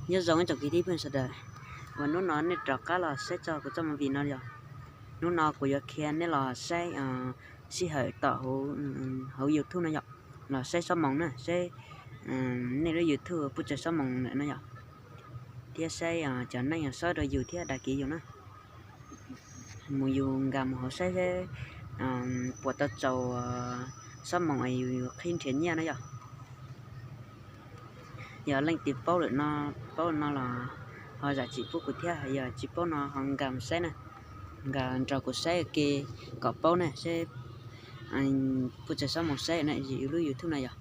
Nyob zoo ib tsoom kwv tij phooj ywg sawv daws, uas hnub no nej rov qab los saib txog kuv txoj movie no yom. Hnub no kuv yuav qhia nej los saib sij hawm tom hauv YouTube no yom, los saib xob moos na, saib nej lub YouTube puj tsawg xob moos lawm no yom, thiab saib cov neeg saib rau yus thiab dag kiv yus na. Mus yus nkag mus hauv saib seb puas tau txaus xob moos es yus qhib nrhiav nyiaj na yom. Yog leej twg paub lawm no, paub no los ho zam txim pub kuv thiab, yog tsis paub no ho nkag mus saib na, nkag nrog kuv saib ua ke kom paub na, seb puj tsawg xob moos saib na, yus lub YouTube no yom.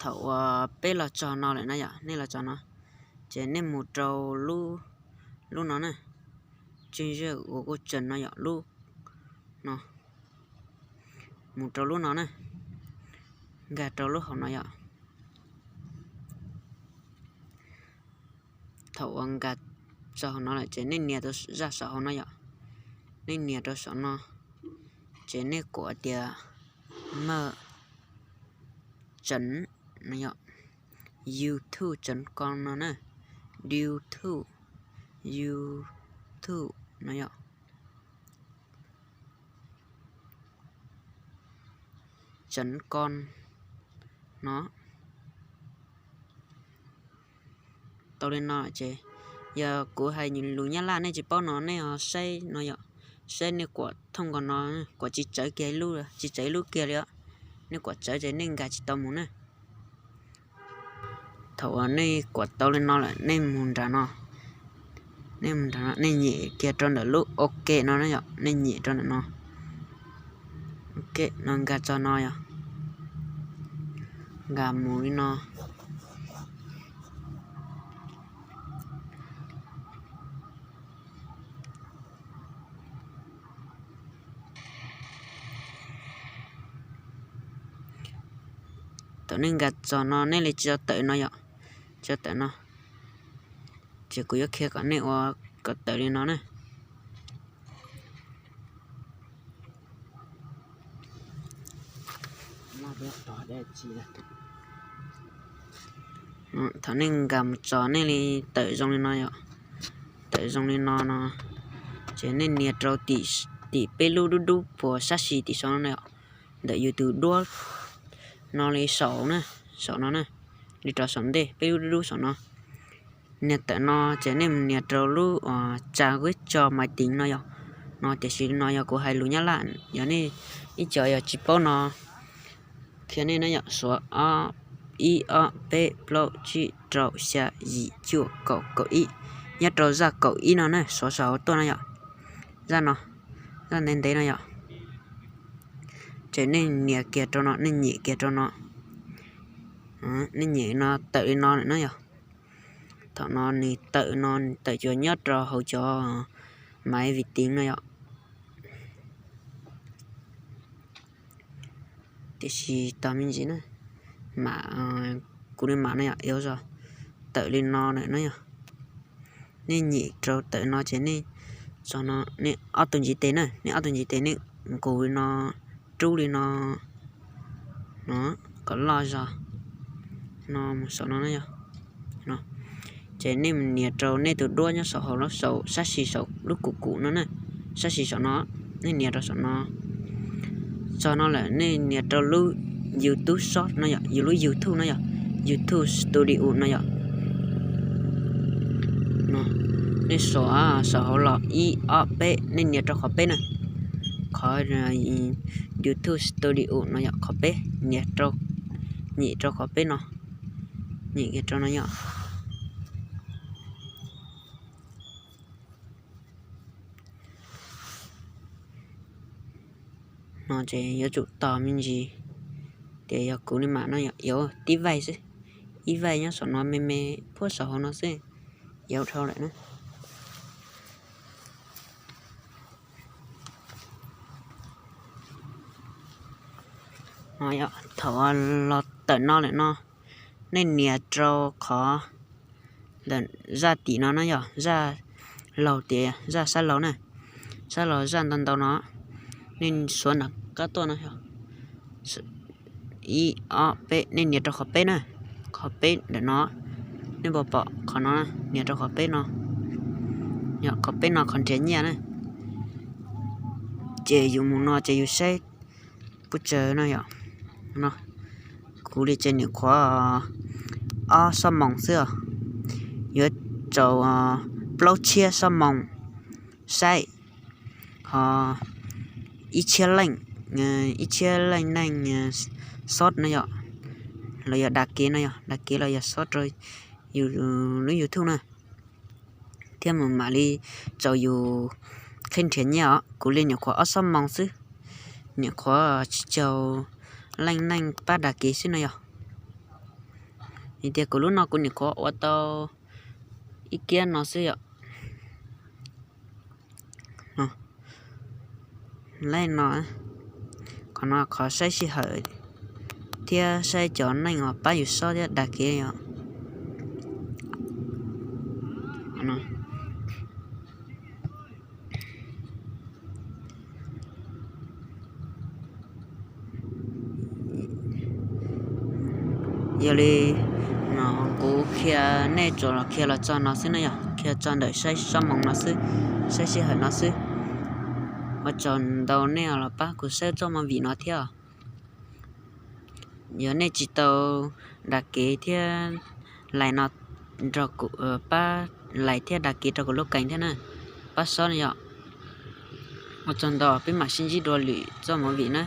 Thaum uas peb los txog no lawm na yom, nej los txog no, ces nej mus rau lub no na, tseej zej uas kuj tseem no yom, lub no, mus rau lub no na, nkag rau lub hauv no yom. Thaum uas nkag txog hauv no lawm ces nej nias rau zaj saum hauv no yom, nej nias rau saum no, ces nej kuam tias maj tseem no yom, youtube chấm com no na, youtube, youtube no yom, chấm com no. Tau li no ces yog kuv hais lus Nyab Laj nej tsis paub no nej ho saib no yom, saib nej kuam thooj nkaus no, kuam tsis txawv kiag ib lub, tsis txawv ib lub kiag li os. Nej kuam txawv ces nej nkag tsis tau mus na. Thaum uas nej kuam tau li no lawm nej mus nram no, nej mus nram no nej nyem kiag rau ntawm lub ok no na yom, nej nyem rau ntawm no, ok no nkag txog no yom, nkag mus li no. Thaum nej nkag txog no nej li tsis tau tawm no yom, tsis tau tawm no, ces kuv yuav qhia kom nej ua kom tawm li no na. Thaum nej nkag mus txog nej li tawm zoo li no yom, tawm zoo li no no, ces nej nias rau tim peb lub dub dub puas sab xis tim saum no yom, ntawm yus tus duab no li saum na, saum no na, li rau saum ntej peb lub dub dub saum no. Nias tawm no ces nej mus nias rau lub tsa vib tso maiv tiv no yom, no tiam sis no yog kuv hais lus Nyab Laj, yog nej ib co yog tsis paub no, qhia nej na yom, suav ob, ib ob peb plaub tsib rau xya yim cuaj kaum kaum ib, nyob rau zaj kaum ib no na, suav saum hauv tuaj no yom, zaj no, zaj ntev ntev no yom. Ces nej nias kiag rau no, nej nyem kiag rau no, nej nyem no tawm li no lawm na yom. Thaum no nws tawm no, nws tawm cuag nyob rau hauv cov maiv vim tiv no yom. Tiam sis tag me ntsis na, mam, kuv li mam no yom, yuav zog tawm li no lawm na yom. Nej nyem rau tawm no ces nej txog no, nej ob tug ntsiv tes na, nej ob tug ntsiv tes nej nqus li no, rub li no, no kom loj zog no mus saum no na yom. Ces nej mus nias rau nej tus duab nyob saum hauv lub, saum sab xis saum lub kum kum no na, sab xis saum no, nej nias rau saum no. Txog no lawm nej nias rau lub YouTube Short no yom, yus lub YouTube no yom, YouTube Studio no yom. Nej saum, saum hauv los ib ob peb, nej nias rau qhov peb na, qhov YouTube Studio no yom, qhov peb, nias rau, nyem rau qhov peb no, nyem kiag rau no yom. No ces yuav tsum tos me ntsis, ces yog kuv li mam no yom, yuav tib vaij xwb, ib vaij nyob saum no me me puag saum hauv no xwb, yuav dhau lawm na. Thaum los tawm no lawm no, nej nias rau qhov ntawm zaj tim no na yom, zaj laug tias zaj sab laug na, sab laug zaj ntau ntau no, nej suav nram qab tuaj no, ib ob peb, nej nias rau qhov peb na. Qhov peb ntawm no, nej puas pom qhov no, nias rau qhov peb no, yog qhov peb no qhov nrhiav nyiaj na. Ces yus mus no ces yus saib pub tsawg no yom. No, kuv li ces nyuam qhuav ob xob moos xwb os. Yuav tsaus plaub tshiab xob moos saib ho ib tshiab leej, ib tshiab leej neej xot no yom, los yog dag kev no yom, dag kev los yog xot rau yus lub YouTube na, thiab mus mam li tsaus yus qhib nrhiav nyiaj os. Kuv li nyuam qhuav ob xob moos xwb, nyuam qhuav tsib caug leej neej pab dag kev xwb no yom. Vim tias kuv lub no kuv nyuam qhuav ua tau ib kiab no xwb yom. Lej no, qhov no qhov saib sij hawm thiab saib cov neej uas pab yus xot thiab dag kev yom. Yog li no kuv qhia nej tsuas los qhia los txog no xwb na yom, qhia txog ntawm saib xob moos no xwb, saib sij hawm no xwb. Ua tsaug ntau nej los pab kuv saib txoj movie no thiab. Yog nej tsis tau dag kev thiab like no, pab like thiab dag kev rau kuv lub kees thiab na, pab xob no yom. Ua tsaug ntau, peb mam sib ntsib dua lwm txoj movie na.